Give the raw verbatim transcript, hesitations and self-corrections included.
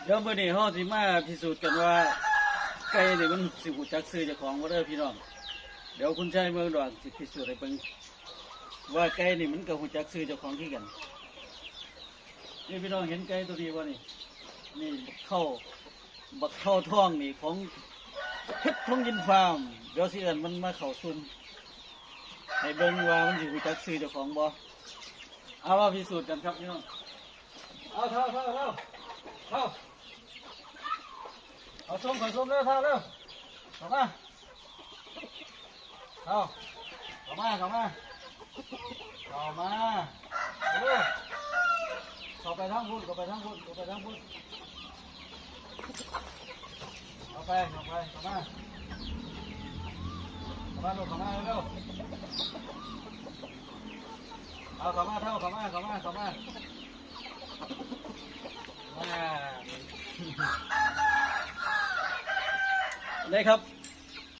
เดี๋ยวมื้อนี้เฮาสิมาพิสูจน์กันว่า ไก่นี่มันสิฮู้จักชื่อเจ้าของบ่เด้อพี่น้อง เดี๋ยวคุณชายเมืองดวงสิพิสูจน์ให้เบิ่งว่าไก่นี่มันก็ฮู้จักชื่อเจ้าของคือกัน นี่พี่น้องเห็นไก่ตัวนี้บ่นี่ นี่บักเฒ่า บักเฒ่าทองนี่ของเพชรทองยินฟาร์ม เดี๋ยวสิเอิ้นมันมาเข้าซุ่ม ให้เบิ่งว่ามันสิฮู้จักชื่อเจ้าของบ่ เอามาพิสูจน์กันครับพี่น้อง เอาเฒ่า เฒ่า เฒ่า เฒ่า เอาซุ่ม เข้าซุ่มเร็ว เฒ่า เร็ว เข้ามา เฒ่า เข้ามา เข้ามา เข้ามา เร็ว เข้าไปทางพุ้น เข้าไปทางพุ้น เข้าไปทางพุ้น เข้าไป เข้าไป เข้ามา เข้ามาลูก เข้ามาเร็ว เอา เข้ามาเฒ่า เข้ามา เข้ามา เข้ามา มา ได้ครับ